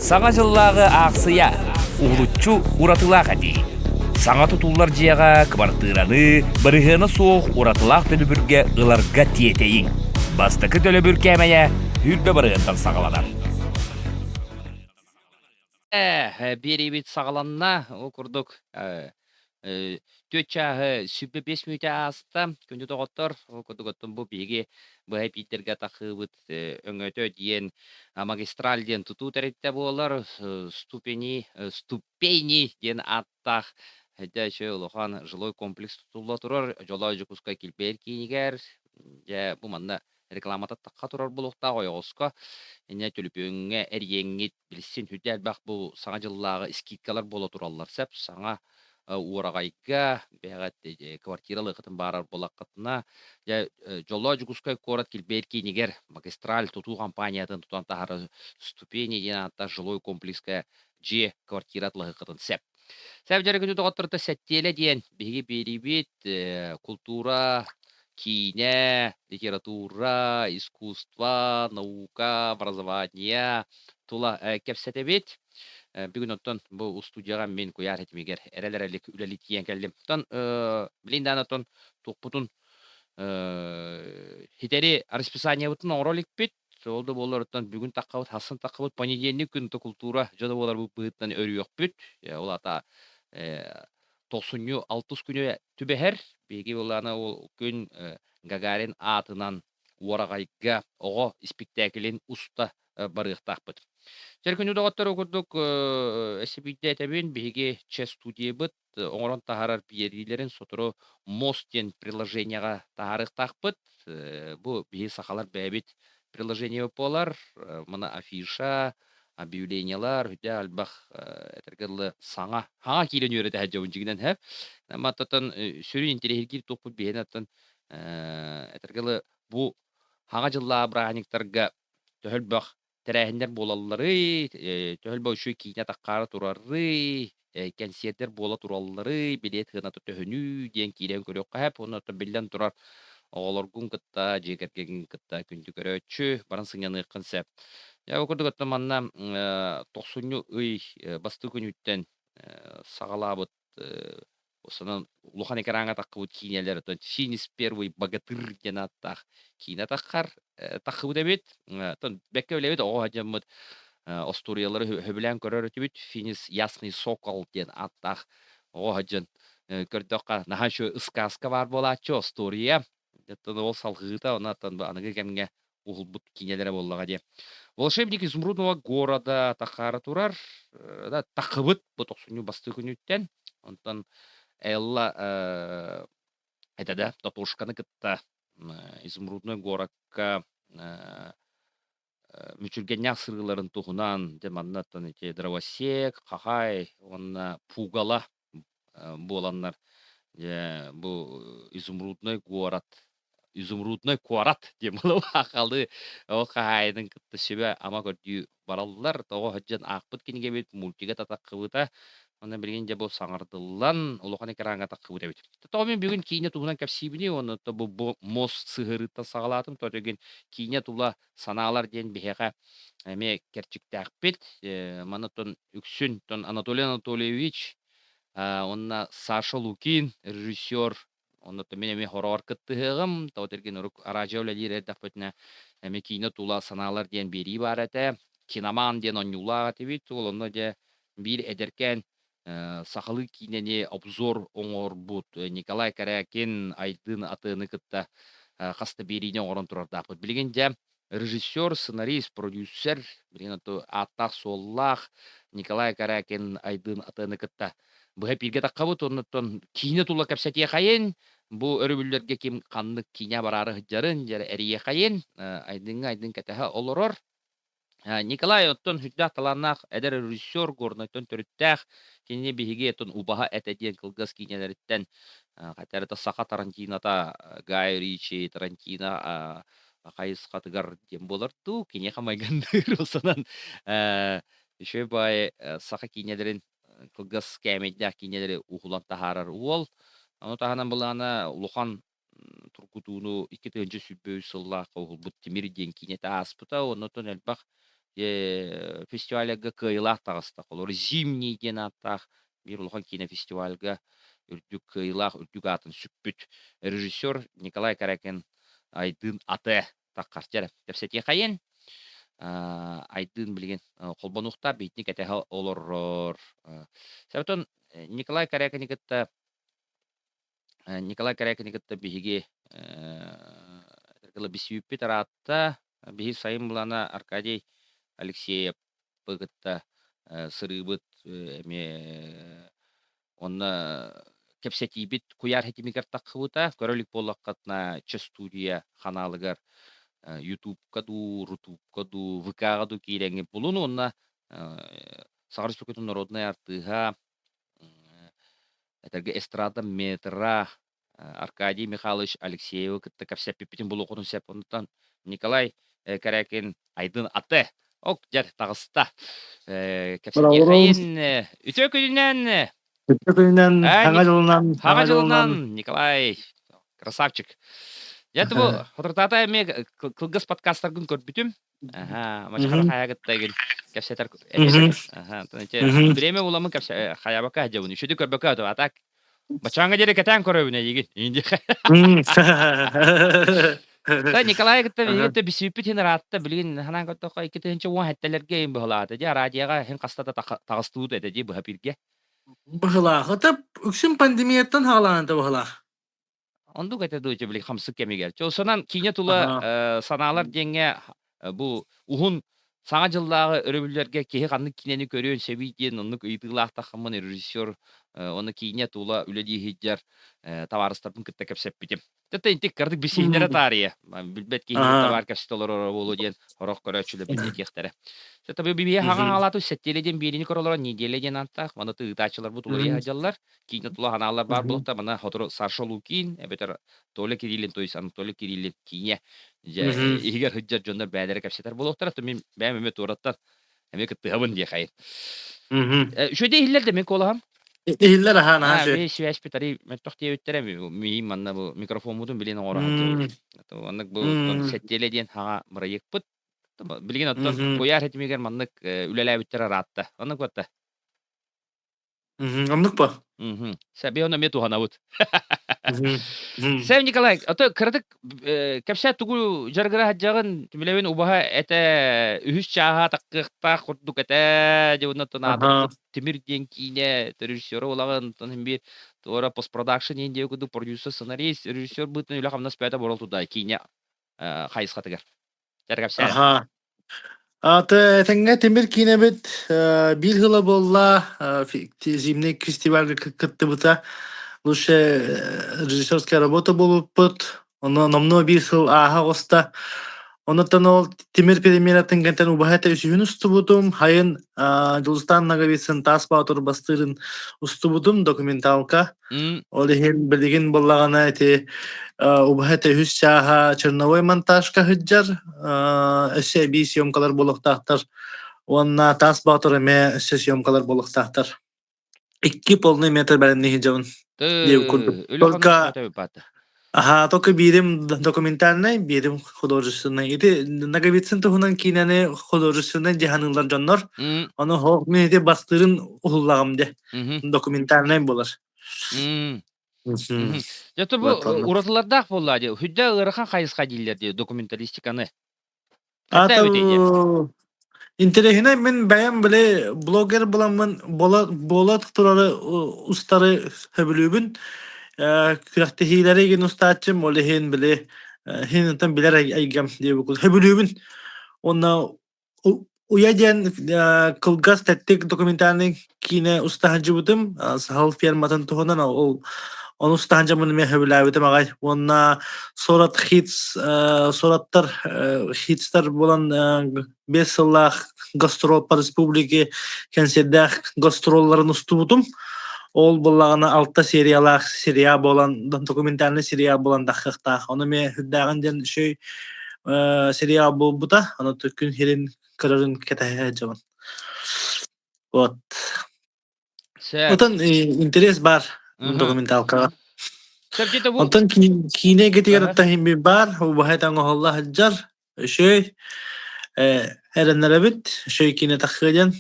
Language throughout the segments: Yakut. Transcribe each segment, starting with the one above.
Саҥа дьыллааҕы аахсыйа уһулуччу уратылаах этии. Саҥа тутуллар дьиэҕэ кыбартыыраны бырыһыана суох уратылаах төлөбүргэ ыларга тиэтэйиҥ. Бастакы төлөбүр кээмэйэ 20 бырыһыантан саҕаланар. Биэриибит саҕаланна. Ол курдук 4 чааһы 25 мүнүүтэ ааста. Күндү доҕоттор, ол курдук оттон бу биһиги быһа эпиирдэргэ тахыыбыт өҥөтө диэн магистраль диэн тутуу тэрилтэ буолар. Ступени, ступени диэн ааттаах дьэ үчүгэй улахан жилой комплекс тутулла турар. Дьоло Дьокуускай килбиэр киинигэр. Дьэ бу манна рекламата тахха турар буолуохтаах ойоҕоско. Инньэ түлүпүөҥҥэ эрийэҥҥит билсин сүрдээх элбэх бу Саҥа дьыллааҕы скидкалар буола тураллар сөп. Саҥа уораҕайга бэйэҕит квартира ылыаххытын баарар буоллаххытына, дьэ Дьоллоох Дьокуускай куорат килбиэр киинигэр магистраль тутуу компаниятын тутан таһаарар Ступени диэн ааттаах жилой комплекска дьиэ квартира атылаһыаххытын сөп. Сэп дьэ күнү доҕотторто сэттиэлэ диэн биһиги биэриибит култуура, киинэ, литература, искусство, наука, образование тула кэпсэтэбит. Бүгүн оттон бу устудияҕа мин куйаар ситимигэр эрэл эрэлик үлэлии тиийэн кэллим. Оттон билин даҕаны оттон туохпутун ситэри расписаниебытын оҥоро иликпит. Ол да буоллар оттон бүгүн таххабыт, хассын таххабыт, понедельник күн култуура дьоно буоларбыт быһыытынан өрүөхпүт. Ол аата тохсунньу алтыс күнү түбэһэр. Биһиги былаана ол күн Гагарин аатынан уораҕайга оҕо испиктээкилин уста барыахтаахпыт. Чэр күнү доҕоттор курдук өссө биирдэ этэбин, биһиги Чес студиябыт оҥорон таһаарар биэриилэрин сотору Мост диэн приложениеҕа таһаарыахтаахпыт. Бу биһи сахалар бэйэбит приложение буолар. Маны афиша, объявлениелар, үрдээх элбэх этэргэ дылы саҥа хаҥа киирэн үөрэтэ сылдьабын дьиҥинэн һэ. Маттан сүрүн интэриэһиргиир туохпут биһиэнэ оттон этэргэ дылы бу хаҥа дьыллааҕы бырааһынньыктарга төһө элбэх тэрээһиннэр буолалларый, төһө элбэх үчүгэй киинэ таххаара турарый, кэнсиэрдэр буола туралларый, билиэт сыаната төһөнүй диэн киирэн көрүөххэ сөп. Уонна оттон биллэн турар, оҕолоргун кытта, дьиэ кэргэҥҥин кытта күндү көрөөччү, баран сынньаныаххын сөп. Дьэ, ол курдук оттон манна тохсунньу ый бастакы күнүттэн саҕалаабыт Санан улахан экраҥҥа таххыбыт киинэлэр оттон Финис первый богатырь диэн ааттаах киинэ таххар таххыбыт эбит. Оттон бэккэ үлэбит оҕо дьоммут остуоруйалары сөбүлээн көрөр этибит. Финис Ясный Сокол диэн ааттаах оҕо дьон көрдөххө наһаа үчүгэй ысказка баар буолааччы остуоруйа. Оттон ол салҕыыта онон аныгы кэмҥэ уһулбут киинэлэрэ буоллаҕа дии. Волшебник изумрудного города тахаара турар, тахыбыт бу тохсунньу бастыы күнүттэн. Онтон Элла этэ да Татушканы кытта изумрудный городка мүчүргэннээх сырыыларын туһунан дьэ маннаттан ити дровосек, хахай уонна пугала буоланнар дьэ бу изумрудный город изумрудный куорат диэн буолуоххалыы ол хаһаайынын кытта сүбэ-ама көрдүү бараллар. Тоҕо сылдьан аахпыт кинигэбит мультига татаххыбыта. Онон билигин дьэ бу саҥардыллан улахан экраҥҥа таххыбыт эбит. Тоҕо мин бүгүн киинэ туһунан кэпсиибиний уонна бу, бу мост сыһыарыыттан саҕалаатым. Тоҕо киинэ тула санаалар диэн биһиэхэ эмиэ кэрчиктээхпит. Маны тон үксүн тон Анатолий Анатольевич уонна Саша Лукин режиссер Онно мин эмиэ хороҕор кыттыһыаҕым. Тоҕо дииргин урук араадьыйа үлэлиир эрдэхпитинэ эмиэ киинэ тула санаалар диэн биэрии баар этэ. Киноман диэн оонньуулаах этибит. Ол онно дьэ биир эдэркээн сахалыы киинэни обзор оҥорбут Николай Корякин Айдын Атыны кытта хас да биэриини оҥорон турардаахпыт. Билигин дьэ режиссер, сценарист, продюсер, билигин ааттаах-суоллаах Николай Корякин Айдын Атыны кытта быһа эпииргэ таххабыт оннуттан киинэ тула кэпсэтиэхэйин, бу өрөбүллэргэ ким ханнык киинэ бараары сылдьарын дьэ эрийиэхэйин, Айдыҥҥа Айдын кэтэһэ олорор. Николай оттон сүрдээх талааннаах эдэр режиссер, Горнайтан төрүттээх, кинини биһиги оттон Убаһа этэ диэн кылгас киинэлэриттэн хотя это саха Тарантинота, Гай Ричи, Тарантино хайысхатыгар диэн буолар дуу, киниэхэ майгынныыр санан үчүгэй баай саха киинэлэрин кылгас кээмэйдээх киинэлэри уһулан таһаарар уол. Ону таһынан былаана улахан тургутууну 2023 сыллаахха уһулбут Тимир диэн киинэтэ ааспыта. Оннотон элбэх фестивальга кыайыылаах таҕыста. Холобур, Зимний диэн ааттаах биир улахан киинэ фестивальга үрдүк кыайыылаах үрдүк аатын сүкпүт режиссер Николай Корякин Айдын Ате таххарча эрэ кэпсэтиэхэйин. Айдыын билигин холбонуохтаах биитини кэтэһэ олорор. Сабытон Николай Корякины кытта Николай Корякины кытта биһиги билсибиппит ыраатта. Биһи сайын былаана Аркадий Алексеев кытта сырыыбыт эмиэ онно кэпсэтиибит куйаар ситимигэр таххыбыта. Көрө илик буоллаххытына, Че студия ханаалыгар Ютубка дуу, Рутубка дуу, ВК-ҕа дуу киирэҥҥит булун уонна Саха Республикатын народнай артыыһа, этэргэ эстрада метра Аркадий Михайлович Алексеевы кытта кэпсэппиппитин булуоххутун сөп. Онтон Николай Корякин Айдын Ате ок дьэр таҕыста. Кэпсэтиэхэйин үтүө күнүнэн! Үтүө күнүнэн, саҥа дьылынан, саҥа дьылынан, Николай, красавчик. Дьэ, бу соторутаата эмиэ кылгас подкастаргын көрбүтүм. Аха, мачахара хайа кытта игин кэпсэтэр Аха, время буламын кэпсэ хайабакка сылдьабын. Үчүгэй көрбөккө а так Бачааҥҥа диэри кэтээн көрөбүн эйигин. Та Николай кытта биһиги билсибиппит иһин ыраатта. Билигин санаан көрдөххө 2017-лэргэ иһин быһылаата дии. Радиоҕа иһин хаста да таҕыстыбыт этэ дии быһа бииргэ. Быһылаах. Это үксүн пандемияттан хаалаан быһылаах. Оннук этэ дуу били хамсык кэмигэр. Чолсонан киинэ тула санаалар диэҥҥэ бу уһун Саҥа дьыллааҕы өрөбүллэргэ киһи ханнык киинэни көрүөн сөбүй диэн оннук ыйытыылаах таххаммын режиссер уонна киинэ тула үлэлии сылдьар табаарыстарбын кытта кэпсэппитим. Тата интик кырдык билсиһиннэрэ таарыйа. Билбэт киһи табаар кэпсэтэ олороро буолуо диэн сорох көрөөччүлэр билиэтиэхтэрэ. Сата бибиһи хаҥа хаалаату сэттиэлэ диэн биэриини көрөлөрө неделя диэн ааттаах. Маны ыытааччыларбыт уларыйа сылдьаллар. Киинэ тула ханааллар баар буолуохта. Мана сотору Саша Лукин эбэтэр Толя Кириллин, то есть Анатолий Кириллин киинэ дьэ иһигэр сылдьар дьоннор бэйэлэрэ кэпсэтэр буолуохтара. То мин бэйэм эмиэ туораттан эмиэ кыттыһабын диэхайын. Үчүгэй иһиллэр да мин куолаһым. Иһиллэр аһаан аһаа Би связь питари мөттөх диэбиттэрэ миин манна бу микрофоммутун билин оҥоро сылдьабыт. Оннук бу сэттиэлэ диэн хаҥа бырайыакпыт. Билигин оттон куйаар ситимигэр маннык үлэлээбиттэр араатта. Оннук батта. Оннук ба? Сэби ону эмиэ туһанабыт. Сэм Николай, ото кыратык кэпсээ тугу дьарыгыра сылдьаҕын, билэбин убаһа этэ үһүс чааһа таккыахтаах курдук этэ, дьэ онно аатырбыт Тимир диэн киинэ режиссера буолаҕын, оттон син биир туора постпродакшн диэн диэки курдук продюсер, сценарист, режиссер быһыытынан үлэ-хамнас бэйэтэ буола турда киинэ хайысхатыгар. Дьэ, Аха. Аты этэҥҥэ тимир киинэбит биир сыла буолла зимний фестивальга кыттыбыта. Лучше режиссерская работа буолбуппут. Онно номнуо биир сыл ааһа оҕуста. Онуттан ол тимир премьератын кэнтэн убаһа этэ үсүһүн устубутум. Хайын Дьулустаан Ноговицын Таас Боотур бастыырын устубутум документалка. Ол иһин билигин буоллаҕына ити убаһа этэ үһүс чааһа черновой монтажка сылдьар, өссө эбии съемкалар буолуохтаахтар уонна Таас Боотур эмиэ өссө съемкалар буолуохтаахтар. Икки полный метр бэлэмнии сылдьабын диэбит курдук. Только Аһаа, только биирим документальнай, биирим художественнай. Ити Ноговицын туһунан киинэни художественнай дьаһаныылар дьоннор. Ону хоох мин ити бастыырын уһуллаҕым дьэ. Документальнай буолар. Дьэ, бу уратылардаах буолла дии. Хүддэ ыарахан хайысха дииллэр дии документалистиканы. Аата интэриэһинэй мин бэйэм били блогер буламмын буола буола турары устары сөбүлүүбүн. Күрэхтэһиилэри игин устааччым, ол иһин били иһин билэр эйгэм диэбит сөбүлүүбүн. Уонна Уйа диэн кылгас тэттик документальнай киинэ уста сылдьыбытым. Саһыл ферматын туһунан ол ону устаһан дьоммун эмиэ сөбүлээбитим аҕай. Уонна Сурат Хитс сураттар хитстар буолан 5 сыллаах гастрол по республике кэнсиэрдээх гастролларын устубутум. Ол буоллаҕына алта сериялаах сериал буолан документальнай сериал буолан таххыахтаах. Ону эмиэ үрдээҕин диэн үчүгэй сериал буолбута. Ону күн сирин көрөрүн кэтэһэ сылдьабын. Вот. Сөп. Отон интерес бар документалкаҕа. Сөп дьэ бу Онтон киинэ эйгэтигэр оттон баар, убаһа оҥоһулла сылдьар, үчүгэй. Эрэннэрэбит, үчүгэй киинэ тахсыа диэн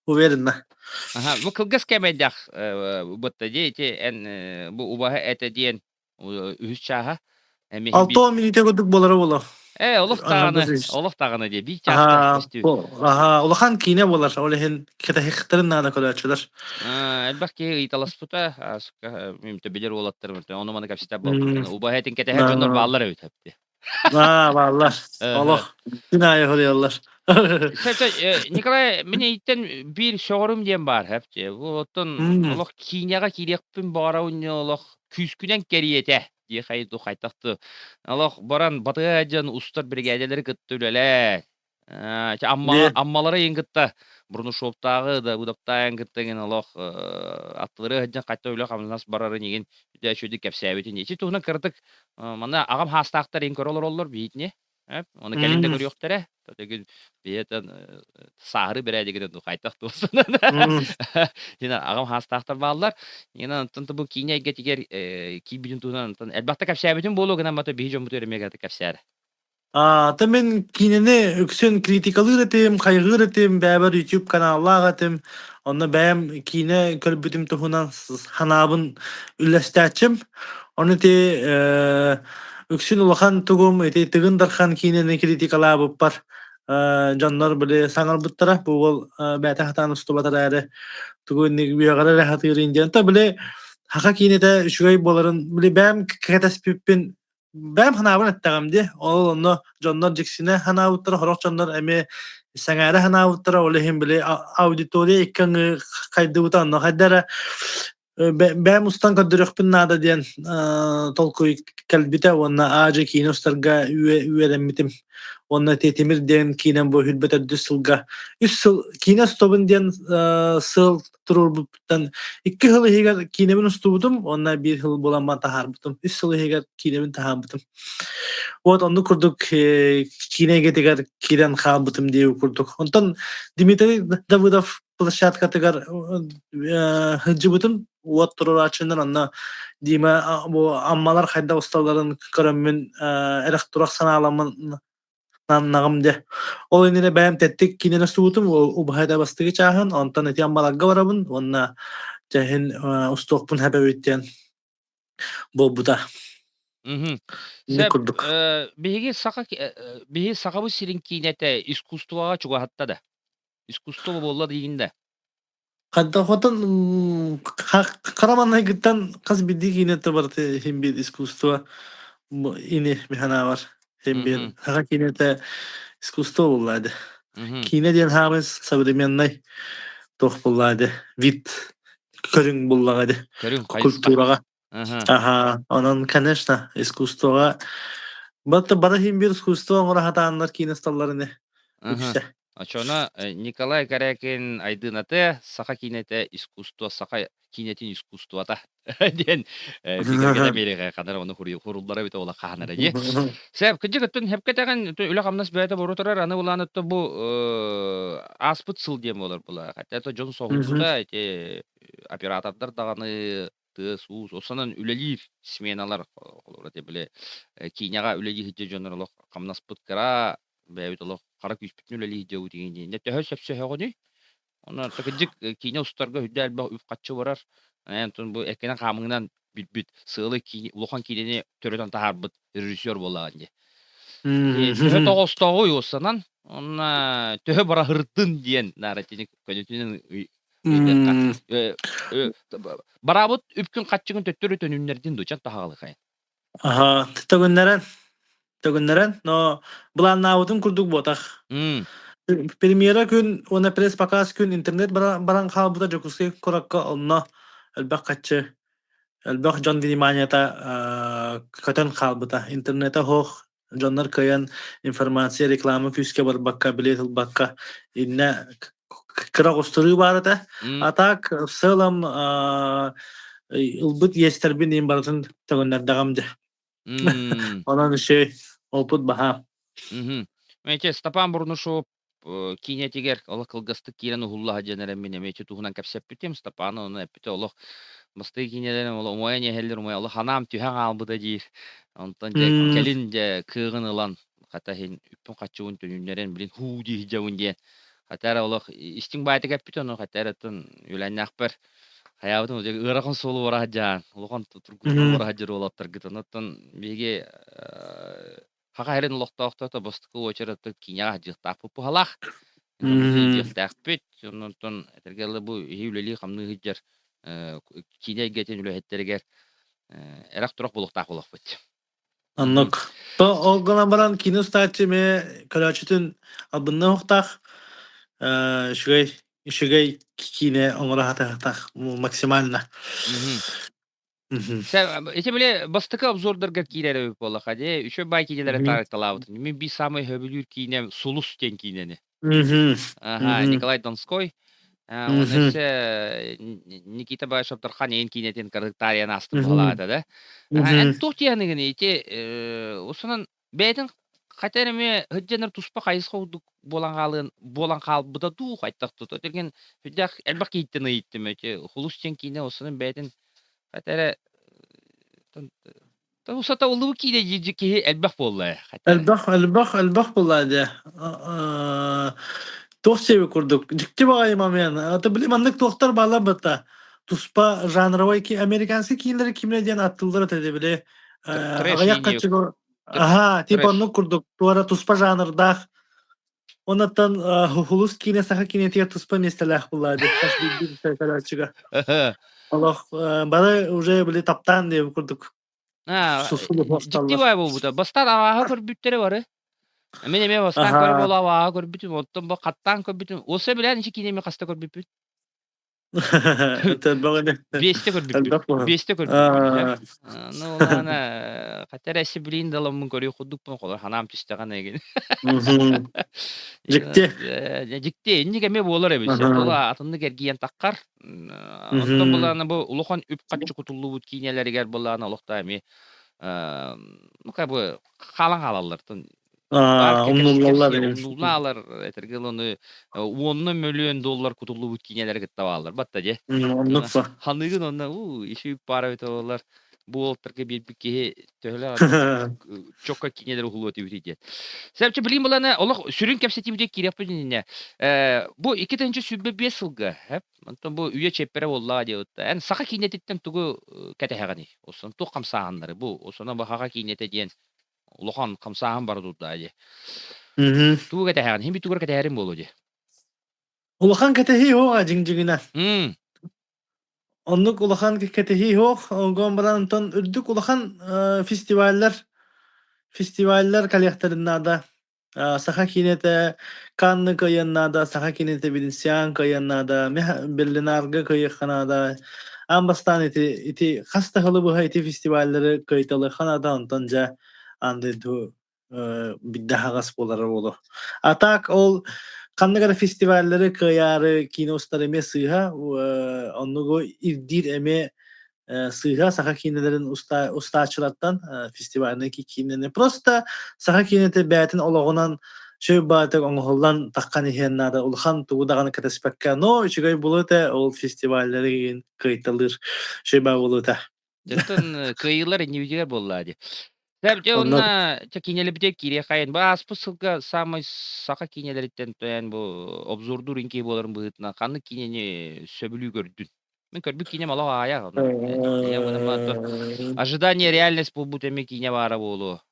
уверена. Аха, бу кылгас кэмэйдэх бытта дии ити эн бу убаһа этэ диэн үһүс чааһа эмиэ 6 мүнүүтэ курдук буолара буолуо. Ээ, олох даҕаны, олох даҕаны дии, биир чаастаах көстүү. Аха, улахан киинэ буолар, ол иһин кэтэһиэхтэрин наада көрөөччүлэр. Элбэх киһи ыйыталаспыта, билэр уолаттарым, ону маны кэпсэтэр буолбуттар. Убаһа этин кэтэһэр дьоннор бааллар эбит. Аа, бааллар. Олох күн аайы хоруйаллар. Николай, мин эйиттэн биир сөҕөрүм диэн баар хэп. Бу оттон олох киинэҕэ киириэхпин баҕарабын олох күүскүнэн кэриэтэ дии хайду хайтахты олох баран батыһа дьон устар биригээдэлэри кытта үлэлээ. Амма аммалары иин кытта Бурнушоптааҕы да Будаптаайын кытта иҥин олох аттылары сылдьан хайта үлэ хамнас барарын игин үчүгэй кэпсээбитин. Ити туһунан кыратык манна аҕам хаастаахтар иин көрө олороллор биитини. Оны кэлин да көрүөхтэрэ. Төгүн биэтэн сааһыры бэрээдигинэн ду хайтах туосунан. Дина аҕам хаастаахтар бааллар. Ина онтон бу киинэ эйгэтигэр киирбитин туһунан онтон элбэхтэ кэпсээбитим буолуо гынан бата биһи дьоммутугар эмиэ кэпсээр. Аата мин киинэни үксүн критикалыыр этим, хайҕыыр этим, бэйэбэр YouTube каналлаах этим. Онно бэйэм киинэ көрбүтүм туһунан санаабын үллэстээччим. Ону ити үксүн улахан тугум ити Тыгын Дархан киинэни критикалаабыппар дьоннор били саҥарбыттара. Бу уол бэйэтэ сатаан устубат эрээри тугу инник үөҕэрэ эрэ сатыырын диэн. То били саха киинэтэ үчүгэй буоларын били бэйэм кэтэспиппин Бэйэм санаабын эттэҕим дии. Ол онно дьоннор дьиксинэ санаабыттара, сорох дьоннор эмиэ сэҥээрэ санаабыттара. Ол иһин били аудитория икки аҥыы хайдыбыта онно хайда эрэ бэйэм устан көрдөрүөхпүн наада диэн толкуй кэлбитэ уонна аа-дьуо киинэ устарга үөрэммитим. Уонна ити Тимир диэн киинэм бу сүүрбэ төрдүс сылга үс сыл киинэ устабын диэн сыал туруорбуттан 2 сыл иһигэр киинэбин устубутум уонна биир сыл буолан таһаарбытым. 3 сыл иһигэр киинэбин таһаарбытым. Вот оннук курдук киинэ эйгэтигэр киирэн хаалбытым диэбит курдук. Онтон Дмитрий Давыдов площадкатыгар сылдьыбытым. Уот туруорааччыннар онно Дима бу Аммалар хайдах усталларын көрөммүн эрэх-турах санааламмын Наҕым дьэ. Ол иннинэ бэйэм тэттик киинэни устубутум, убаһа бастакы чааһын, онтон ити Аммаларга барабын уонна дьэ иһин устуохпун сөп эбит диэн буолбута. Инник Сөп. курдук. Биһиги саха биһи Сахабыт сирин киинэтэ искусствоҕа чугаһатта да? Искусство буолла диигин да? Хотон хара маҥнайгыттан хас биирдии киинэтэ барыта иһин биир искусство ини мин бар иһин биир саха киинэтэ искусство буолла дии. Киинэ диэн хаамый современный туох буолла дии вид көрүҥ буллаҕа дии Көрүҥ хайысха. культураҕа. Аха, онон конечно искусствоҕа бары иһин биир искусство оҥоро сатааннар киинэ усталлар ини үксэ. Оччоҕуна Николай Корякин Айдыынаты саха киинэтэ искусство саха киинэтин искусствота диэн бигэргэтэн биэриэҕэ ханар ону хуруллара эбитэ ола хаһанара дии. Сэп кырдьык өттүн хэпкэ тэҕин үлэ-хамнас бэйэтэ боро турар аны улаан өттө бу ааспыт сыл диэн буолар була. Хотя это дьон соһуйбута эти оператордар даҕаны тыас-уус осонон үлэлиир сменалар холобура били киинэҕэ үлэлии сылдьар дьоннор олох хамнаспыт кыра бэйэбит олох хара күүспүтүн үлэлии сылдьабыт игин диэн. Төһө сөпсөһөҕүнүй? Онон кырдьык киинэ устарга үрдэ элбэх үп-харчы барар. Онтон бу эккинэн хаамыҥынан билбит сыалы улахан киинэни төрөтөн таһаарбыт режиссер буоллаҕын дии. Төһө тоҕостоҕуй уоссанан, онно төһө бараһырдын диэн наара итини көнөтүнэн ыйдыахха. Бараабыт үпкүн хаччыгын төттөрү төнүннэрдин дуу, чан таһаҕалыхайын. Аха, төгүннэрэн, төгүннэрэн, но былааннаабытым курдук буотах. Премьера күн уонна пресс-показ күн интернет баран хаалбыта Дьокуускай куоракка онно элбэх хаччы, элбэх дьон вниманиета көтөн хаалбыта. Интернета суох дьоннор кыайан информация, реклама күүскэ барбакка, билиэт ылбакка иннэ кыра оҕустарыы баар этэ. А так в целом ылбыт иэстэрбин иин барытын төгүннэрдэҕим дьэ. Онон үчүгэй опыт баһаам. Эти Степан Бурнашов киинэтигэр олох кылгастык киирэн уһуллаһа диэн эрэ мин эмиэ ити туһунан кэпсэппитим. Степан ону эппитэ олох бастакы киинэлэрин олох умайан иһэллэр умайан олох ханаам түһэн хаалбыта диир. Онтон дьэ кэлин дьэ кыаҕын ылан. Хата иһин үппүн-харчыбын төнүннэрэн билин һуу дии сылдьабын диэн. Хата эрэ олох истиҥ баайтык эппит ону хата эрэ оттон үөлээннээхпэр хайаабытым ыарахан суолу бара сылдьаан, улахан тургутугу бара сылдьар уолаттаргытын оттон биһиги Саха сирин олохтоохторо бастакы уочараты киинэҕэ сылдьыахтаахпыт быһалаах. Сылдьыахтаахпыт. Онтон этэргэ дылы бу иһи үлэлии-хамныы сылдьар киинэ эйгэтин үлэһиттэригэр эрэх-турах буолуохтаах буолуохпут. Оннук. То ол гынан баран киинэ устааччы эмиэ көрөөччүтүн албынныа үчүгэй үчүгэй киинэ оҥоро сатыахтаах максимально. Ити били бастакы обзордарга киирэр эбит буоллаха дии. Үчүгэй баай киинэлэри таарыйталаабытын. Мин биир саамай сөбүлүүр киинэм «Сулус» диэн киинэни. Аха, Николай Донской. Уонна өссө Никита Баишев-Дархан эйин киинэтин таарыйан аастым быһалаата да. Эн туох диэхиныгыный ити усунан бэйэтин хотя эмиэ сылдьанар туспа хайысха курдук буолан хаалыан буолан хаалбыта дуу хайтах тута тирген сүрдээх элбэх киһиттэн ыйыттым эти хулус диэн киинэ усунан бэйэтин хотя эрэ усата улуу киинэ киһи элбэх буолла хотя Элбэх элбэх элбэх буолла дии. Туох сиэби курдук дьикти баҕайы момент. Аты били маннык туохтар бааллар бытта. Туспа жанровай американский киинэлэри кимнэ диэн аттыллар этэ били трэш аҕыйах категория Аһаа, типа трэш оннук курдук туора туспа жанрдаах. Оннуттан Хулус киинэ саха киинэтигэр туспа миэстэлээх буолла дии хас биирдии көрөөччүгэ. Олох бары уже били таптаан диэбит курдук Дьикти баай буолбута. Бастаан абааһы көрбүттэрэ бары. Мин эмиэ бастаан көрөр буола абааһы көрбүтүм, оттон бу хаттаан көрбүтүм. Уоса билээн ичи киинэми хаста көрбүппүт? Биэстэ көрбүппүт. Биэстэ көрбүппүт. Ну, ладно, хотя эрэ блин даламмын көрүөх курдукпун, холор ханаам түстэҕин эгин. Дьикти. Дьикти, инник эмиэ буолар эбит. Ол атыннык эргийэн таххар. Оттон былаана бу улахан үп-харчы кутуллубут киинэлэригэр былаана олохто эмиэ ну как бы хаалан хаалаллар. Умнуллаллар. Умнуллалар этэргэ ону уонна мөлүйүөн доллар кутуллубут киинэлэри кытта бааллар. Батта дьэ. Оннук Ханыгын онно уу иши пара бит олар бу уолтарга биэрбит киһи төһөлөөх чокка киинэлэр уһулуо этибит диэн. Сэпчэ билим булана олох сүрүн кэпсэтиибитэ киириэхпит иннинэ бу 2025 сылга онтон бу үйэ чиэппэрэ буоллаҕа диэбит. Эн саха киинэтиттэн тугу кэтэһэҕиний? Осон туох хамсааһыннары бу осона баһаҕа киинэтэ диэн улахан хамсааһын бара турда дии. Тугу кэтэһэҕин? Хим тугу кэтэһэрин буолуо дии. Улахан кэтэһии суоҕа дьиҥ-дьиҥинэн. Оннук улахан кэтэһии суох. Онгон баран онтон үрдүк улахан фестиваллар фестиваллар кэлиэхтэрин наада. Саха киинэтэ Канны кыайыан наада, саха киинэтэ Венециан кыайыан наада, Берлинарга кыайыахха наада. Аан бастаан ити ити хас да сылы быһа ити фестиваллары кыайталыахха наада, онтон дьэ аан дойду бидде аһаҕас буолара буолуо. А так ол ханнык эрэ фестиваллары кыайаары киинэ устар эмиэ сыыһа, оннугу ирдиир эмиэ сыыһа саха киинэлэрин устааччылартан фестивальнай киинэни просто саха киинэтэ бэйэтин олоҕунан чөй баатык оҥоһуллан таххан иһиэн наада улахан тугу даҕаны кэтэспэккэ но үчүгэй буолуо этэ ол фестиваллары игин кыайталыыр үчүгэй баа буолуо этэ. Дьонтон кыайыылар иннибитигэр буолла дии. Дьэ уонна чэ киинэлэрбитигэр киириэххэйин. Бу ааспыт сылга саамай саха киинэлэриттэн тойон бу обзордуур иҥкиһи буоларын быһыытынан ханнык киинэни сөбүлүү көрдүн? Мин көрбүт киинэм олох аайах. Ожидание реальность буолбут эмиэ киинэ баара буолуо.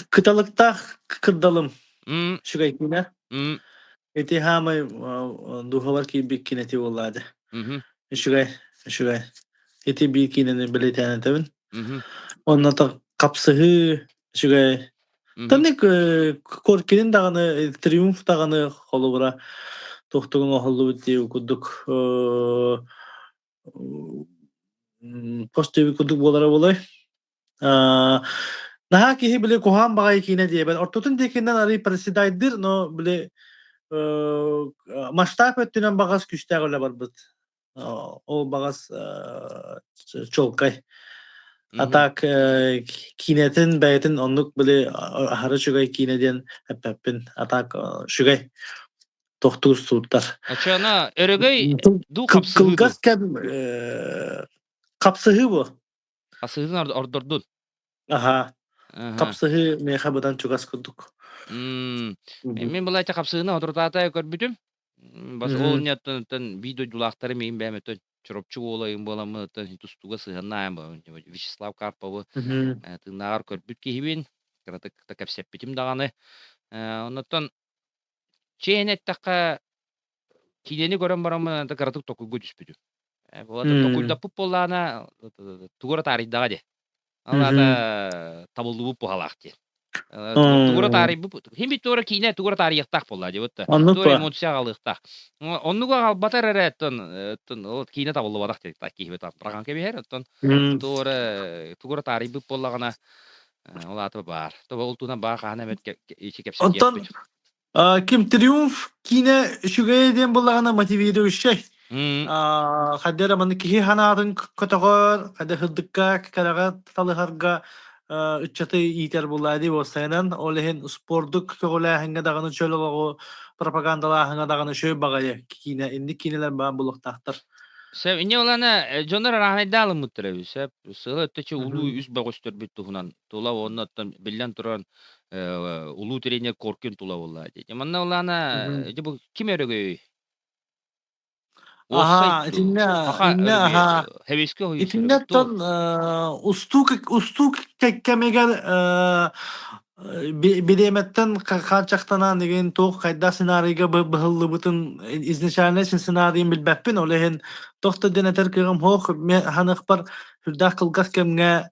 Кыталыктаах кырдалым үчүгэй киинэ. Ити хаамай духовар киирбит киинэти буоллаады. Үчүгэй, үчүгэй. Ити биир киинэни бэлиэтээн этэбин. Онно хапсыһыы үчүгэй. Таннык Коркинин даҕаны, Триумф даҕаны холобура туохтугун оһоллубут дии курдук постебит курдук буолара буолай. Наһаа киһи били куһаҕан баҕайы киинэ диэбэт. Ортотун диэкинэн арый проседайдыыр, но били масштаб өттүнэн баҕас күүстээх үлэ барбыт. Ол баҕас чуолкай. А так киинэтин бэйэтин оннук били аһары үчүгэй киинэ диэн эппэппин. А так үчүгэй тохтуур сууттар. Оччоҕуна өрөгөй дуу хапсыһыы дуу? Кылгас кэм хапсыһыы бу. Хасыһыытын ордордун. Аха. Хапсыһыы миэхэ быдан чугас курдук. Мин былайта хапсыһыны соторутаата көрбүтүм. Бас ол инниттэн биир дойдулаахтары миин бэйэм өттөн Чурапчы уола ыйым буоламмын оттон тустууга сыһыаннаайым Вячеслав Карповы тыыннааҕар көрбүт киһибин кыратык да кэпсэппитим даҕаны. Оннуттан чиэһин эттэххэ киинэни көрөн бараммын кыратык токуйга түспүтүм. Токуйдаппыт буоллаҕына тугу эрэ таарыйдаҕа дии. Ол аата табыллыбыт буһалаах диэн. Тугура таарыйбыт хим бит туора киинэ тугура таарыйыахтаах буолла дии вот Оннук туора ба. эмоция аҕалыахтаах. Оннугу аҕалбатар эрэ оттон ол киинэ табыллыбатах диэн киһи быраҕан кэбиһэр оттон туора тугура таарыйбыт буоллаҕына ол аата баар. То ол туһунан баа хаһан эмит ичи Онтон кэпсэтиэхпит. Ким Триумф киинэ үчүгэйэ диэн буоллаҕына мотивирующай. Хайда эрэ маннык киһи санаатын көтөҕөр, хайда сырдыкка, кэрэҕэ талыһарга ыччаты иитэр буоллаа дии уопсайынан. Ол иһин спорду көҕүлээһиҥҥэ даҕаны чөл олоҕу пропагандалааһыҥҥа даҕаны үчүгэй баҕайы киинэ. Инник киинэлэр баар буолуохтаахтар. Сөп, инньэ ылана дьоннор арааһынайдаа ылыммыттар эбит. Сөп, сыла өттөчө улуу үс бөҕөстөрбүт туһунан тула уонна оттон биллэн туран улуу тренер Коркин тула буолла дии. Манна ылана дьэ бу ким өрөгөйүй? Уопсай Аһаа, итиннэ саха иннэ өрөгөйө аһаа Хэбискэ хойус Итиннэ өрөгөй оттон туох? устуу устуу кэмигэр бириэмэттэн хааччахтанан игин туох хайдах сценарийга быһыллыбытын изначально сценарийын билбэппин ол иһин туох да диэн этэр кыаҕым суох ханыахпар сүрдээх кылгас кэмҥэ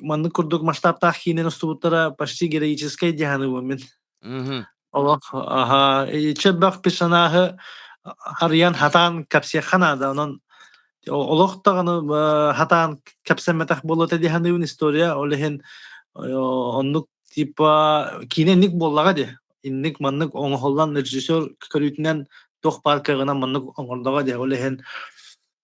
маннык курдук масштабтаах киинэн устубуттара почти героическай дии саныыбын мин. Олох аһа иччэ персонааһы арыйан хатаан кэпсиэххэ наада онон олох даҕаны хатаан кэпсэммэтэх буолуо этэ дии саныыбын история ол иһин оннук типа киинэ инник буоллаҕа дии инник маннык оҥоһуллан режиссер көрүүтүнэн туох баар кыаҕынан маннык оҥордоҕо дии ол иһин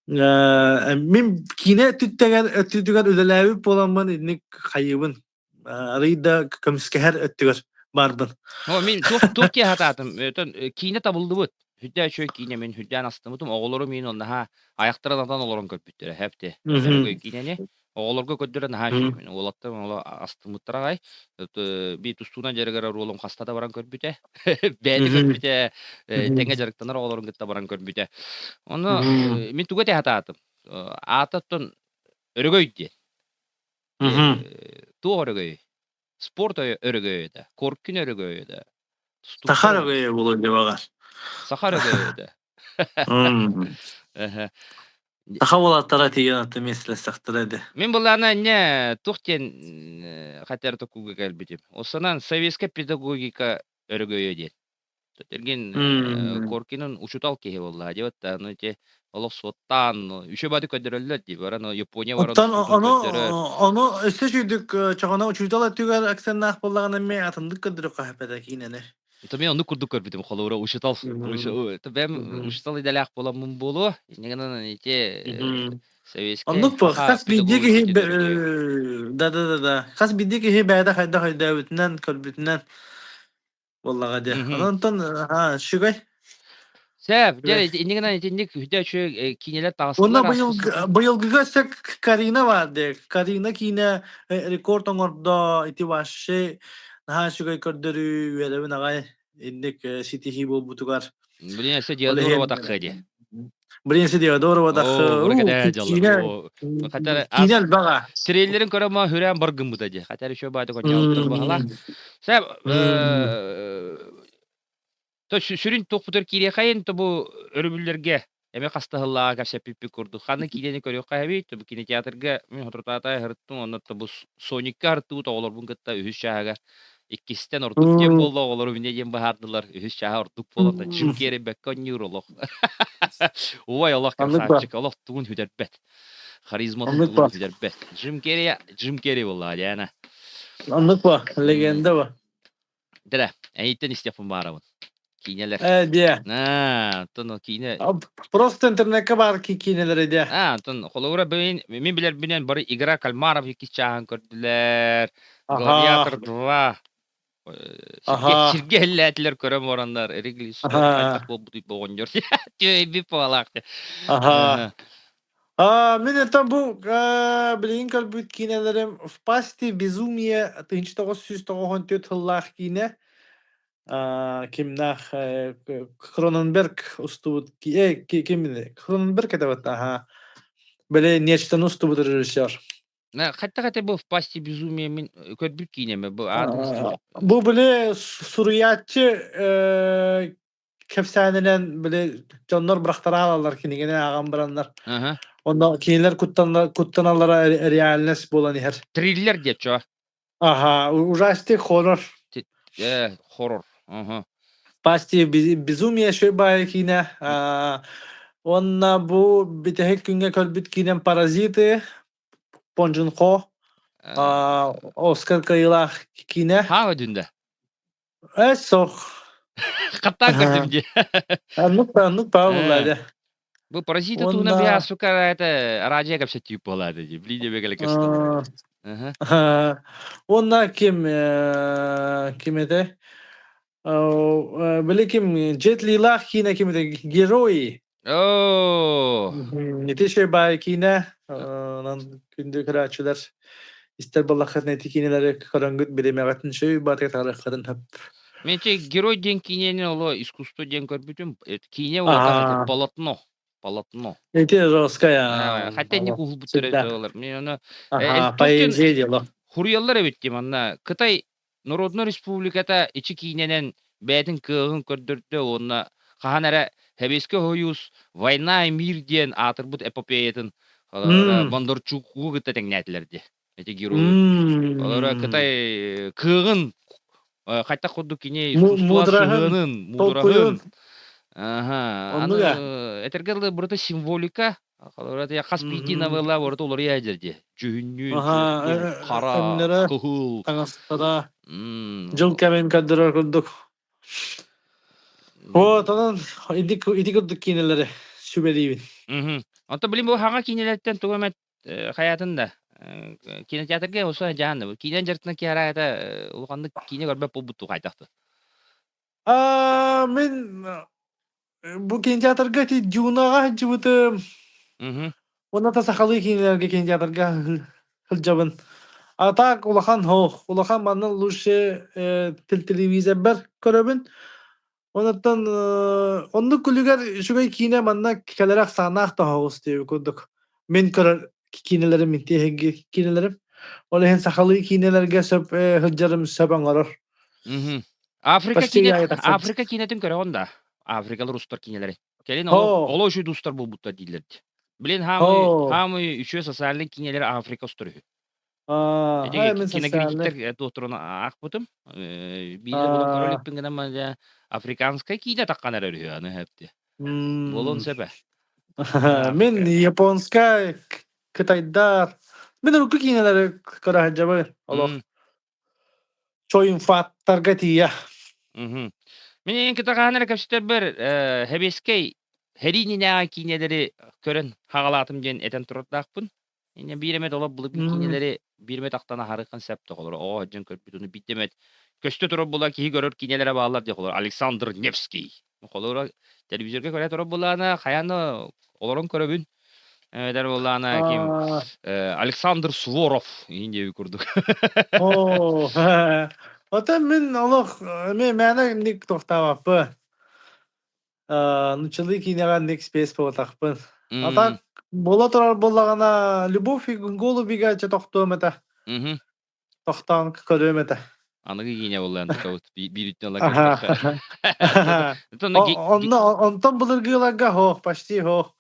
мин киинэ өттүттэгэр өттүтүгэр үлэлээбит буоламмын инник хайыыбын арыый да көмүскэһэр өттүгэр баарбын. О, мин туох туох киһи хатаатым. Өтөн киинэ табыллыбыт. Хүддээ үчүгэй киинэ мин хүддээн астыммытым. Оҕолору мин наһаа айахтарын атан олорон көрбүттэрэ. Хэпти. Өрөгөй киинэни. Оҕолорго көрдөрө наһаа үчүгэй. Мин уолаттар оҕолор астыммыттара аҕай. Би тустуунан дьарыгар уолум хаста да баран көрбүтэ. Бэйэтэ көрбүтэ, тэҥэ дьарыктанар оҕолорун кытта баран көрбүтэ. Ону мин тугу этэ хатаатым. Аата оттон өрөгөй диэн. Туох өрөгөйүй? Спорт өрөгөйө да, Коркин өрөгөйө да, Саха тустууктар өрөгөйө буолуо дии баҕар. Саха өрөгөйө да. Эһэ. Саха уолаттара тиийэн аты миэстэлэстэхтэрэ дии. Мин былаана инньэ туох диэн хатер токууга кэлбитим. Осанан советская педагогика өрөгөйө диэн. Эргин Коркинын учутал киһи буолла дии вот ну ити олох суоттаан үчү бады көрдөрөллөр дии баран Япония баран Оттон тустуутун ону көрдөрөр. ону өссө сүүрдүк чоҕоно учуутал өттүгэр акценнаах буоллаҕына эмиэ атыннык көрдөрүөххэ сөп этэ киинэни. То мен оннук курдук көрбүтүм холобура учутал бэм учутал идэлээх буоламмын буолуо инньэ гынан ити советскай Оннук буо саха хас биирдии киһи педагогикатын өрөгөйө. да да да да хас биирдии киһи бэйэтэ хайдах өйдөөбүтүнэн көрбүтүнэн Буоллаҕа дии. Онон аа үчүгэй. Сөп, дьэ Үчүгэй. инньэ гынан итинник үһдэ үчүгэй киинэлэр Уонна таҕыстылар быйыл ааспыт сылга. быйылгыга өссө Карина баар дии. Карина киинэ рекорд оҥордо. Ити вообще наһаа үчүгэй көрдөрүү үөрэбин аҕай инник ситиһии буолбутугар. Блин, өссө Ол Диодорова иһин таххыа дии. Блин, Диодорова Оо, уу бу дьаллар. киинэ Оо, хотя киинэ ас элбэх аа. трейлерин көрө ма хүрэн бар гыммыта дии. Хотя еще бааты кончалыттар баһалаах. Сөп, то сүрүн туохпутугар киириэхэйин то бу өрөбүллэргэ эмиэ хастаһыллааҕа кэпсэппиппит курдук ханна киинэни көрүөххэ эбит то бу кинотеатрга мин соторутаатай аһырыттым онно то бу Соникка аһыртыбыт оҕолорбун кытта үһүс чааһыгар иккистэн ордук диэн буолла оҕолорум инньэ диэн быһаардылар үһүс чааһа ордук буолан да Джим Керри бэккэ оонньуур олох убай олох Оннук ба. красавчик олох тугун сүтэрбэт харизматын Оннук тугун ба. сүтэрбэт Джим Керри Джим Керри буоллаҕа Диана Оннук ба. Легенда ба. Дэрэ, эйиттэн истиэхпин баарабын. Киинэлэр. Ээ диэ. Аа, оттон киинэ Просто интернекка баар киинэлэр диэ. Аа, оттон холобура мин мин билэрбинэн бары Игра кальмаров иккис чааһын көрдүлэр. Гладиатор 2 сиргэ сиргэ иһиллээтилэр көрөн бараннар Ригли Скотт хайдах буолбутуй бу оҕонньор түөйбүт баҕалаах. Мин это бу билигин көрбүт киинэлэрим «В пасти безумие» 1994 сыллаах киинэ. Кимнээх Кроненберг устубут ким Кроненберг это вот аха били нечтаны устубут режиссер. Хаттах это бу «В пасти безумия» мин көрбүт киинэме бу аатын истибит. Бу били суруйааччы кэпсээнинэн били дьоннор бырахтара хаалаллар кинигэни ааҕан бараннар. Онно кинилэр куттаналлара реальность буолан иһэр. Триллер диэччи. Ага, ужастик, хоррор. Хоррор. Ага. Пасти безумие шөй киинэ. Уонна бу бүтэһик күҥҥэ көрбүт киинэм «Паразиты», Пон Джун Хо, Оскар кыайыылаах киинэ. Хаа өдүндэ? Суох. Хаттаан көрдүм дии. Оннук оннук баа буолла Бу паразиты туһунан Уонна биһа сука это радио кэпсэтии буолаады дии. Блин бегеле көстөн. Уонна ким ким этэ? Били ким Джет Лилаах киинэ ким этэ? Герои. Оо. Ити баай киинэ. Онон күндү көрөөччүлэр истэр буоллаххытына ити киинэлэри көрөнгүт биримэҕитин үчүгэй баатыгар таҕарыаххытын сөп. Мен те герой диэн киинэни оло искусство диэн көрбүтүм. Киинэ улахан полотно. Полотно. Ити жесткая. Хотя не уһулбуттар этилэр. Мен оны Поэзия дело. Хуруйаллар эбит дим анна. Кытай Народнай Республиката ичи киинэнэн бэйэтин кыаҕын көрдөрдө уонна хаһан эрэ Сэбиэскэй Сойуус «Война и мир» диэн аатырбыт эпопеятын Бондарчуку кытта тэҥнээтилэр дии ити геройу. Олоро Кытай кыаҕын хайдах курдук кини искусство сыһыанын, муудараһын. Аны этэргэ дылы барыта символика. Хас биирдии новелла барыта уларыйа сылдьар дии. Дьүһүннүүн, хара, Өҥнөрө, кыһыл. Таҥастара, дьыл кэмин көрдөрөр курдук. Вот, онон ити курдук киинэлэри сүбэлиибин. Онтон билим бу хаҥа киинэлэртэн тугу эмэ хайаатын да кинотеатрга осо дьаһан киинэ дьарытынан киһи улаханнык киинэ көрбөт буолбут хайдахты. Мин бу кинотеатрга ити Дюнаҕа сылдьыбытым. Уонна да сахалыы киинэлэргэ кинотеатрга сылдьабын. А так улахан һоох, улахан манна лучше телевизорбар көрөбүн. Онуттан оннук күлүгэр үчүгэй киинэ манна кэлэрэ ахсааннаах да оһоҕос диэбит курдук. Мин көрөр киинэлэрим, интиэһинги киинэлэрим. Ол иһин сахалыы киинэлэргэ сөп сылдьарым сөп оҥорор. Африка Почти киинэ аайы тахсар. Африка киинэтин көрөҕүн да? Африкалар устар киинэлэри. Кэлин оло Оо, оло үчүгэй устар буолбуттар дииллэр дии. Блин, хаамый оо, хаамый үчүгэй социальнай киинэлэри Африка устар үһү. Ити мин социальнай. кинокритиктэр туохтарын аахпытым. Биирдэ булан көрө иликпин гынан дьэ африканскай киинэ таххан эрэр үһү аны хэпти. Буолуон сөп ээ. Мин Африка. японскай, кытайдар. Мин урукку киинэлэри көрө сылдьабын олох. Чойунфаттарга тиийэ. Мин эйигин кытта хаһан эрэ кэпсэтэрбэр Хэбиэскэй Хэриининээҕи киинэлэри көрөн хаҕалаатым диэн этэн турардаахпын. Инньэ биир эмэ долоп былыргы киинэлэри биир эмэ тахтан аһарыаххын сөп тоҕолоро. Оҕо сылдьан көрбүт ону биирдэ эмэ көстө турар була киһи көрөр киинэлэрэ бааллар дии холор Александр Невский. Холобура телевизорга көрө турар буоллаҕына хайаан да олорон көрөбүн. Эбэтэр буоллаҕына ким Александр Суворов иһин диэби курдук. Оо, оттон мин олох эмиэ мээнэ инник тохтообоппун. Нуччалыы киинэҕэ инник спец буолбатахпын. А так буола турар буоллаҕына Любовь и голубига чэ тохтуом этэ. Тохтоон көрүөм этэ. Аныгы киинэ буоллаан тутабыт биириттэн ыла көрдөххө. Онно онтон былыргыларга хоох, почти хоох.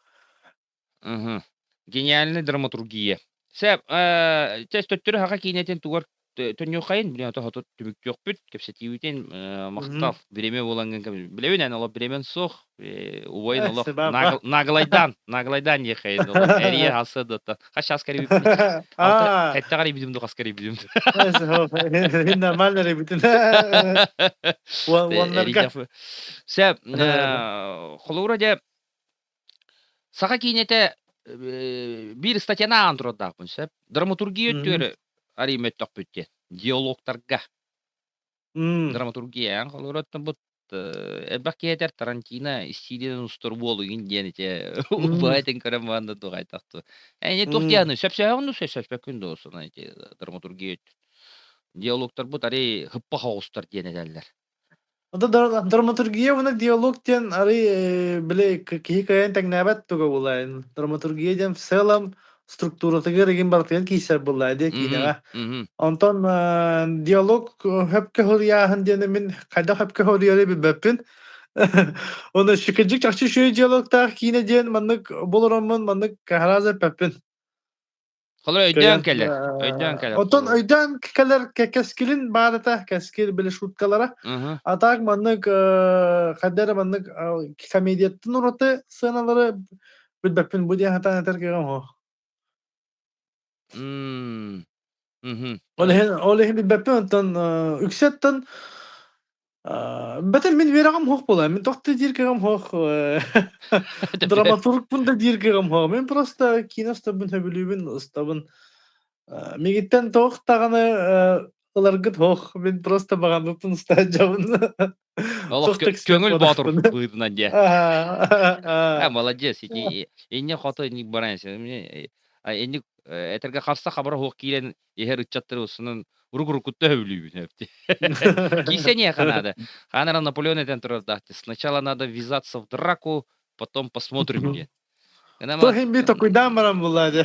Гениальная драматургия. Сөп, чэ, төттөрү хака киинэтин тугар төннүөххэйин, билин ото хото түмүктүөхпүт, кэпсэтиибитин махтал, бириэмэ буолангын билэбин эн олох бириэмэн суох, убайын олох наглайдаан, наглайдаан диэххэйин олох эрийэ хасса дата. Хас час кэрибиппин? Алта эттэҕэр ибидим ду хас кэрибидим. Нормально ребитин. Уоннарга. Сөп, холобура дьэ Саха киинэтэ биир статьяны ааҕан турардаахпын сөп. Драматургия өттүгэр арыйма өттөхпүт диэн. Диалогтарга. Драматургия холобура бу Элбэх киһи этэр Тарантино истиилинэн устар уол игин диэн ити убай этин көрөн баран да туох Эни туох дианы сөпсөһөҕүн дуу сөпсөспөккүн дуу сонун ити драматургия өттүн. Диалогтарбыт арый хыппах оҕустар диэн этэллэр. Ото драматургия уонна диалог диэн арый били киһи кыайан тэҥнээбэт туга буолаа. Драматургия диэн в целом структуратыгар игин барытыгар киирсэр буоллаа диэ киинэҕэ. Онтон диалог хөпкө хоруйааһын диэни мин хайдах хөпкө хоруйары билбэппин. Оны кырдьык чахчы үчүгэй диалогтаах киинэ диэн маннык болороммун маннык харааза эппэппин. Холор өйдөөн кэлэр. Өйдөөн кэлэр. Оттон өйдөөн кэлэр кэскилин баарата, кэскил били шуткалара. А так маннык хайда эрэ маннык комедияттан ураты сыаналары билбэппин бу диэн хатаан этэр кыаҕым суох. Ол иһин ол иһин билбэппин оттон үксэттэн Бэтэ мин үөрэҕим суох буолаа. Мин туох да диир кыаҕым суох. Драматургпун да диир кыаҕым суох. Мин просто киинэ устарбын сөбүлүүбүн, устабын. Мигиттэн туох даҕаны ыларгыт суох. Мин просто баҕарбыппын устааччабын. Олох көҥүл боотур быһыытынан дьэ. А, молодец. Ити инне хото инник баран инник этэргэ харса хабара суох киирэн иһэр ыччаттары устунан урук-уруккутта өбүлүүбүн эпти. Киисэниэхэ надо. Хаанара Наполеон этэн турардаахты. Сначала надо ввязаться в драку, потом посмотрим диэн. То иһин би токуйдаан баран булла дии.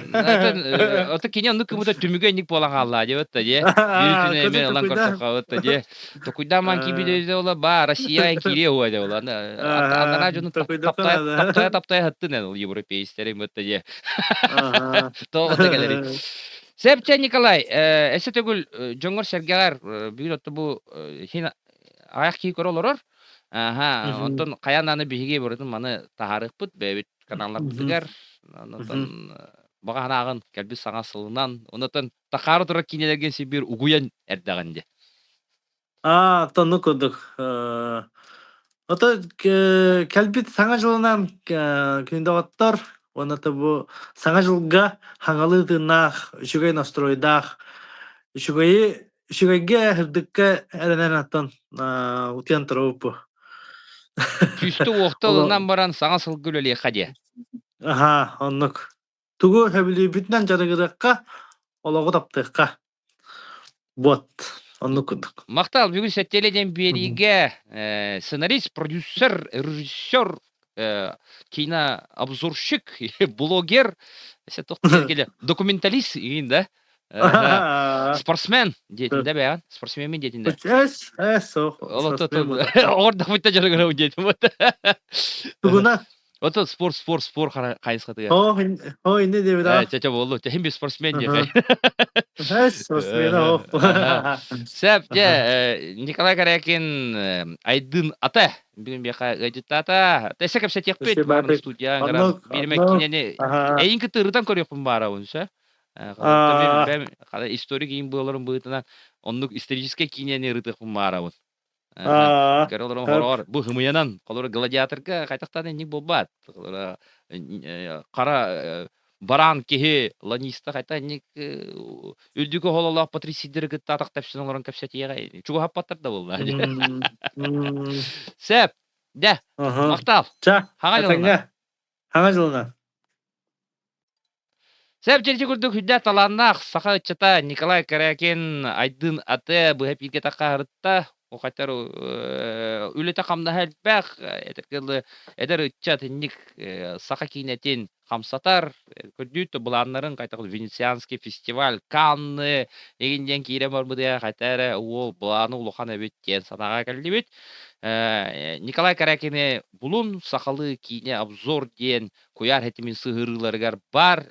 Ото кини оннук кыбыта түмүгэ инник буолан хаалла дии отта дии. Биир түнэ эме ылан көрдөххө отта дии. Токуйдаан ман киибиле ола ба Россия киириэ уа дии ола. Анараа дьону таптая таптая хаттын эн ол европейстерин отта дии. Тоҕо кэлери. Сэпчэ Николай, эссе төгүл дьоҥҥор-сэргэҕэр бүгүн отто бу хин аҕыйах киһи көрө олорор. Аха, онтон хайаан даҕаны биһиги барытын маны таһаарыахпыт бэйэбит каналларбытыгар. Онтон баҕа санааҕын кэлбит саҥа сылынан, онтон тахаары турар киинэлэргэ сибиир угуйан эрдэҕин дии. Аа, оннук курдук. Ото кэлбит Саҥа дьылынан күн доҕоттор уонна бу Саҥа дьылга хаҥалыы тыыннаах, үчүгэй настройдаах, үчүгэйи үчүгэйгэ, сырдыкка эрэнэн оттон утуйан турабыт бу. Күүстэ-уохта ылынан баран саҥа сылга үлэлиэххэ диэ. Аһаа, оннук. Тугу сөбүлүүрбүтүнэн дьарыгырыахха, олоҕу таптыахха. Вот, оннук курдук. Махтал, бүгүн Сэттиэлэ диэн биэриигэ сценарист, продюсер, режиссер, кинообзорщик, блогер, документалист игин да? Спортсмен диэтин да бэйэн, спортсмен диэтин да. Эс, эс, Оҕордохпут да дьарыгырабын диэтим. Тугуна? Ото спорт, спорт, спорт хайысхатыгар. Оо, оо, инне диэбит аа. Чэ, чэ, буоллу. Тэһин би спортсмен диэхэй. Спортсмен оо. Сөп, дьэ, Николай Корякин Айдын ата бүгүн биэхэ ыалдьыттаата. Тэсэ кэпсэтиэхпит баар студия ыңыран биирмэ кинини эйин кытта ырытан көрүөхпүн баарабын сө. Историк иин буоларын быһыытынан оннук историческай киинэни ырытыахпын баарабын. Көрө олорон хороҕор бу һымыйанан холобура гладиаторга хайдахтаан инник буолбаат холобура хара бараан киһи ланиста хайта инник үрдүкү оһололоох патрисийдери кытта атах тэпсэн олорон кэпсэтиэҕэ чугаһаппаттар да буолла Сөп дэ махтал Ча хаҥа дьылына хаҥа дьылына Сөп чэрчи курдук үрдээх талааннаах саха ыччата Николай Корякин Айдын Ате быһа бииргэ таххаарытта. Ухатар үлэтэ-хамнаһа элбэх, этэргэ дылы эдэр ыччат инник саха киинэтин хамсатар, көрдүүт былааннарын хайдах Венецианский фестиваль, Канны игин диэн киирэн барбытыгар хайта эрэ уол былааны улахан эбит диэн санааҕа кэллибит. Николай Корякины булун сахалыы киинэ обзор диэн куйаар ситимин сыһыарыыларыгар баар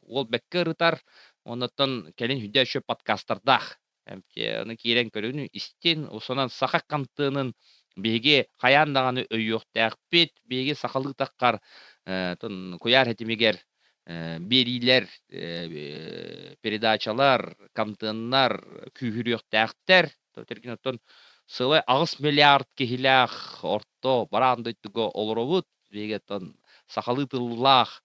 уол бэккэ ырытар оннуттан кэлин хүдэ еще подкастардаах ону киирэн көрүн истин усунан саха контенын биһиги хайаан даҕаны өйүөхтээхпит биһиги сахалыы таххар куйаар ситимигэр биэриилэр передачалар контеннар күүһүрүөхтээхтэр оттон сылай 8 миллиард киһилээх орто бараан дойдуга олоробут Биһиги оттон сахалыы тыллаах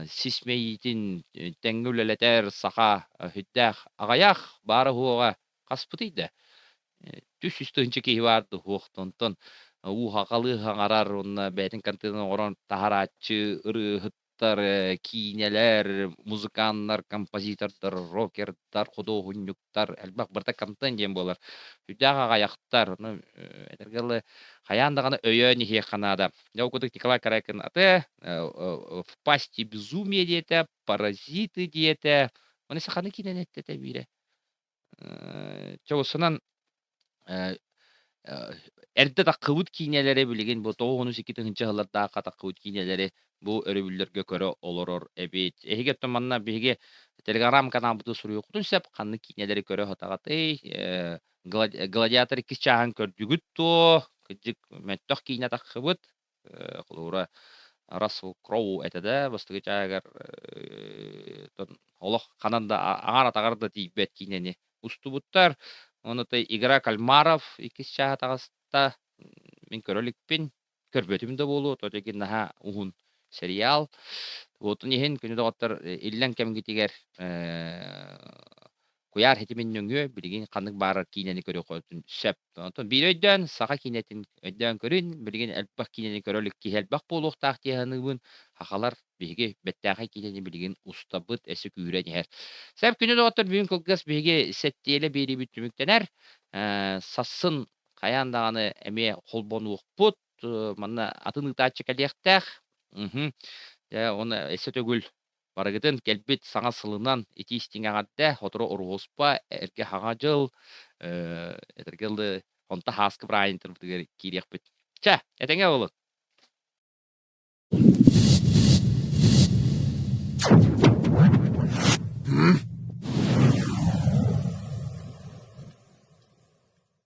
сис мэйиитин тэҥҥэ үлэлэтэр саха сүрдээх аҕыйах баара-суоҕа хаспытый да. Түс 300 киһи баар дуһуох. Онтон уу хахалыы хаҥарар уонна бэйэтин контентын оҥорон таһарааччы, ырыаһыттар, киинэлэр, музыканнар, композитордар, рокердар, худуоһунньуктар элбэх барыта контент диэн буолар. Сүрдээх аҕайахтар. Ону этэргэ дылы хайаан даҕаны өйөөн иһиэххэ наада. Дьэ ол курдук Николай Корякин аты в пасти безумие диэтэ, паразиты диэтэ. Оны саханы киинэн эттэтэ биирэ. Чоҕусунан эрдэ таххыбыт киинэлэри билигин бу 92 тыһыынча сыллардаахха таххыбыт киинэлэри бу өрөбүллэргэ көрө олорор эбит. Эһиги оттон манна биһиги телеграм-каналбытын суруйуоххутун сөп. Ханнык киинэлэри көрө сатаҕытый? Гладиатор иккис чааһын көрдүгүт дуо? Кырдьык, мөлтөх киинэ таххыбыт. Холобура, Рассел Кроу этэ да, бастакы чааһыгар олох ханан да аҥаар атаҕар да тиийбэт киинэни устубуттар. Ону Игра Кальмаров иккис чааһа таҕыста. Мин көрө иликпин, көрбөтүм да буолуо, то наһаа уһун сериал. Уотун иһин күнү доҕоттор иллэҥ кэмгитигэр куйаар ситимин нөҥүө билигин ханнык баарар киинэни көрүөххүтүн сөп. Онтон биир өйдөөн, саха киинэтин өйдөөн көрүн, билигин элбэх киинэни көрө илик киһи элбэх буолуохтаах дии саныыбын. Сахалар биһиги бэттээхэй киинэни билигин устабыт, эсэ күүрэн иһэр. Сөп күнү доҕоттор, бүгүн кылгас биһиги сэттиэлэ биэриибит түмүктэнэр. Сассын хайаан даҕаны эмиэ холбонуохпут. Манна атын ыытааччы кэлиэхтээх. Дьэ, уонна өссө төгүл Барыгытын кэлбит саҥа сылынан итии-истиҥ эҕэрдэ, сотору Оруһуоспа, эргэ Саҥа дьыл, этэргэ дылы, онто һааскы бырааһынньыктарбытыгар киириэхпит. Чэ, этэҥҥэ буолун!